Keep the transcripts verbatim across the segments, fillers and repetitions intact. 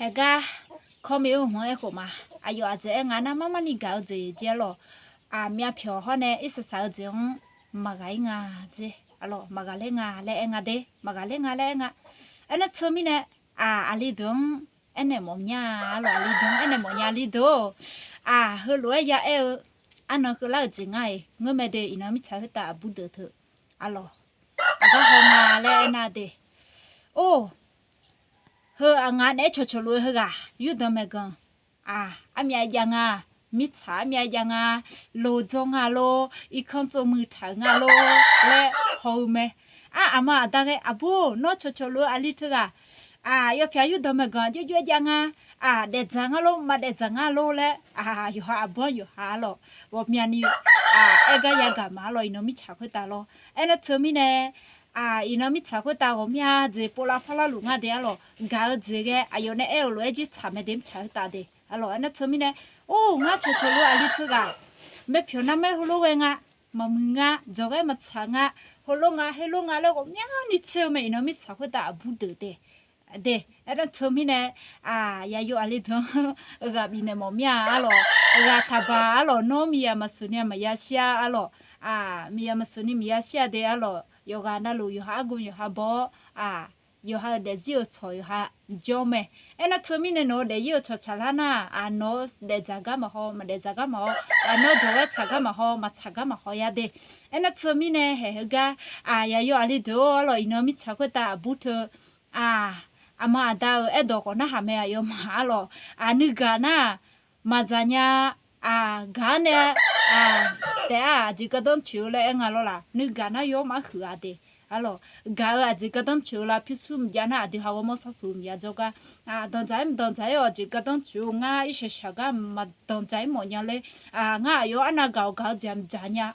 Haeqgar kawr mir-eu hmq-anr aerkhof ma. Aqyawf aqjeq aer nga nar, marmarni gaq-eu jeq jeq arlawq. Aqmyav pyawq hawr nae irsaq saq-eu jeq-anr maqghaq-ir nga jer arlawq, maqghaq ler nga laer aer nga de, maqghaq ler nga laer aer nga. Aernar teumirnae, aq, aqli deuq-anr aernaeq mawf nya arlawq, aqli deuq-anr aernaeq mawf nya, aqli deuq-or, aq, heulof-aer ya aer-eu arnan keuvlar-euq jeq ngar-iq ngeur mae de, iqnan mirtsaq khoertav aqbur deuq teu arlawq, aqgar haw nga laer aernar de. Or, heu aqngaq naeq-aer cawqcawq luf-eu heughaq yurdanq maeqganq, aq, armyav jav nga, mirtsaq armyav jav nga, loqdzawr nga lor, irkanr tsovmuiq taq-euq nga lor laer haw-eu mae. Ar, aqma aqda ghae, aqbur-or, nawr cawqcawq luf-eu aqli teughaq, aq, yawpyaq yurdanq maeqganq jovjov-aer jav nga, aq, daefdzaq ngar lor, maqdaefdzaq ngar lor laer, aq, yawqha aqbur-anr yawqha arlawq, ghawqmyani, aq, aer gar yagaq ma arlawq, iqnan mirtsaq khoertav lor. Aernar teumirnae, aq, iqnan mirtsaq khoertav ghawqmya jeq povlav parlar luf nga de arlawq, gaq-eu jeq ghae aqyawf nae aer-eu lof-aer jirtsaq mae de, mirtsaq khoertav de arlawq. Aernar teumirnae, or, ngar cawqcawq luf-eu aqli teughaq, maerpyawq narmaer heulof ghae nga, maqmuiq nga, dzawqghaer maqtsaq nga, heulof nga, heulof nga laer ghawqmyani tser-eu mae, iqnan mirtsaq khoertav aqbur deuq de. De, aernar teumirnae, aq, yaqyo aqli deuq-anr ghaq bifnaeq mawf mir-a arlawq, ghaq taqbaq arlawq, nawr miqyaq maqsoeq ni-a maqya shir-a arlawq, aq, miqyaq maqsoeq ni maqya shir-a de arlawq, yawqghaq navluf yawqha argmq yawqha baw-awr, aq, yawqha-euq daefzir-euq tsawq yawqha jawr mae. Aernar teumirnae nawq-eu daefzir-euq tsawq tsaqlar nar, aq, nawq-eu daefdzaq gar maqhaw, maqdaefdzaq gar maqhaw, aq, nawr dzawqghaer tsaq gar maqhaw, maqtsaq gar maqhaw ya de. Aernar teumirnae haeq heugar, aq, yaqyo aqli deuq-or arlawq, iqnan mirtsaq khoertav aqbur teu, aq, aqma aqda-euq aerdawq khawf narhaq mae, aqyawfmaf arlawq, aq, nuigaq nar-aq, maqdzaq nya, aq, gaq-anr nae, aq, taef-a aqjeq gardanr tsoeq-eu laer aer nga lawr laq, nuigaq nar yawr maqhuiq-a de arlawq, gaq-eu aqjeq gardanr tsoeq-eu la pyurshuir mqjav nar aqdui ha ghawrmawr sarsuf mqya jawrgar, aq, danqdzaq-ir maqdanqdzaq-ir-awq, aqjeq gardanr tsoeq-eu ngar irshaq shaq gar maqdanqdzaq-ir mawf nya ler, aq, ngar aqyawf arnav gaq-awq, gaq-eu jeq-aq mqdzaq nya,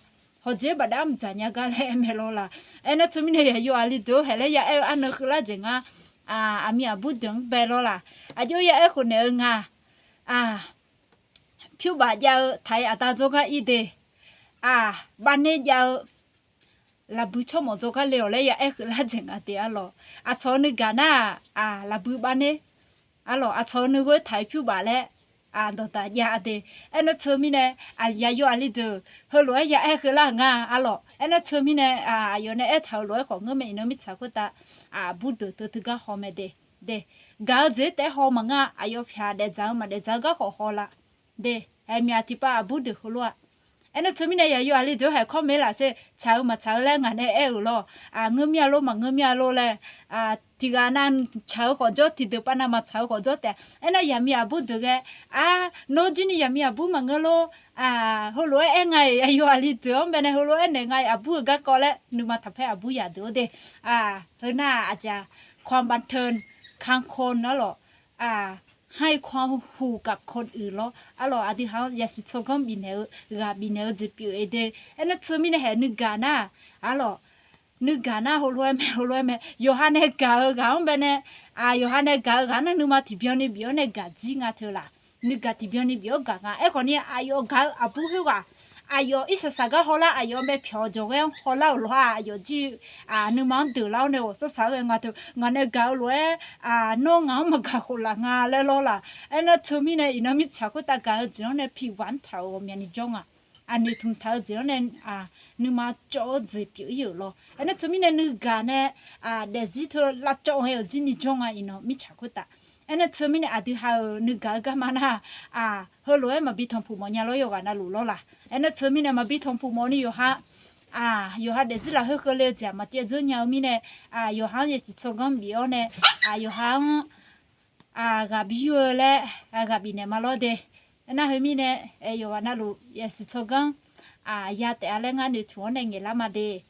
hawqjeq-aer bafdav mqdzaq nya gar laer aer mae lawr laq. Aernar teumirnae yaqyo aqli deuq-or, haeq laer ya aer-eu arnan keuvlar jeq ngar, aq, aqmir aqbur deuq-anr bae lawr laq. Aqjox ya aer khofnaeq-eu nga, aq, pyurbaf jav-eu taq-iq aqda dzawrgar ir de, aq, bavner jav-eu laqbui tsawrmawf dzawrgar le-awq laer ya aer keuvlar jeq nga de arlawq. Aqcawq-eu nuigaq nar-aq, aq, laqbui bavner arlawq, aqcawq-eu nuighoer taq-iq pyurbaf laer, aq, dawqdaq jav de. Aernar teumirnae, aq, yaqyo aqli deuq heulof-aer ya aer keuvlar-euq nga arlawq. Aernar teumirnae, aq, aqyawf nae aertaq-euq lof-aer khawf ngeur mae, iqnan mirtsaq khoertav, aq, aqbur deuq teu teugar haw mae de. De, gaq-eu jeq-aer taef-aer haw maqngeur-a, aqyawf pyaq daefdzaq-eu maqdaefdzaq-eu gar khawf haw laf. De, aermyaq tiqpav aqbur deuq heulof-aq. Aernar teumirnae yaqyo aqli deuq-or, haeq kawr mae laf sher, tsaq-eu maqtsaq-eu laer ngaq nae aer-euq lawr, aq, ngeur mir-a lor maqngeur mir-a lor laer, aq, tiqghaq nav tsaq-eu khawf jawr, tiqdeuq pav nav maqtsaq-eu khawf jawr taef. Aernar yaqmir aqbur deuq ghae, aq, nawr jirni yaqmir aqbur maqngeur lor, aq, heulof-aer aer nga-iq, yaqyo aqli deuq-anr baenae heulof-aer naeq nga-iq, aqbur-euq garkawv laer nuima taqpaer aqbur yaq deuq-or de. Aq, heunar-aq, aqjeq-aq, ความบันเทิง คลายเครียด arlawq, aq, ให้ความรู้สึก กระตุ้น lawr arlawq, aqdui ha-anr yasiq tsawrganr bifnaeq-eu, ghaq bifnaeq-eu jeq pyeuf-eu de. Aernar teumirnae haeq nuigaq nar, arlawq, nuigaq nar heulof-aer mae, heulof-aer mae, yawqha nae gaq-eu ghaq-anr baenae, aq, yawqha nae gaq-eu ghaq nar nuima tiqbyan ni bif-awr nae gaq jir nga teu laq. Nuigaq tiqbyan ni bif-awr gaq nga. Aerkhawf ni aqyawf gaq-eu aqbur khoerghaq, aqyawf irsaq saq gar hawlar, aqyawf-eu myavpyawq jawqghaer-anr hawlar-euq lawr-aq, aqyawf jir, aq, nuima-anr deuqlar-awr nae ghawqshaq shaq-aer ghae nga teu, ngaq nae gaq-eu lof-aer, aq, nawr ngaq-anr maqgaq khof laf nga laer lawr laq. Aernar teumirnae iqnan mirtsaq khoertav gaq-eu jeq-anr nae piqghaq-anr taq-euq ghawqmyani jawr nga. Aqnoeq tmq taq-eu jeq-anr nae, aq, nuima cawv-eu jeq pyeuf-ir-euq lawr. Aernar teumirnae nuigaq nae, aq, daefzir teu lavcawv ghae-euq jir ni jawr nga iqnan mirtsaq khoertav. Aernar teumirnae aqdui ha-euq nuigaq-eu garma nar, aq, heulof-aer maqbi tanqpuq mawf nya lawr, yawqghaq navluf lawr laq. Aernar teumirnae maqbi tanqpuq mawf ni yawqha, aq, yawqha daefzir lafkhoer keuvle-eu jeq-aq maqcaev dzeur nya-eu mirnae, aq, yawqha-anr yasiq tsawrganr bif-awr nae, aq, yawqha-anr, aq, ghaq bi yur-eu laer, aq, ghaq bifnaeq ma lawr de. Aernar heumirnae, aq, yawqghaq navluf yasiq tsawrganr, aq, ya taef-a laer ngar noeqtmq-awr nae ngaeqlar ma de.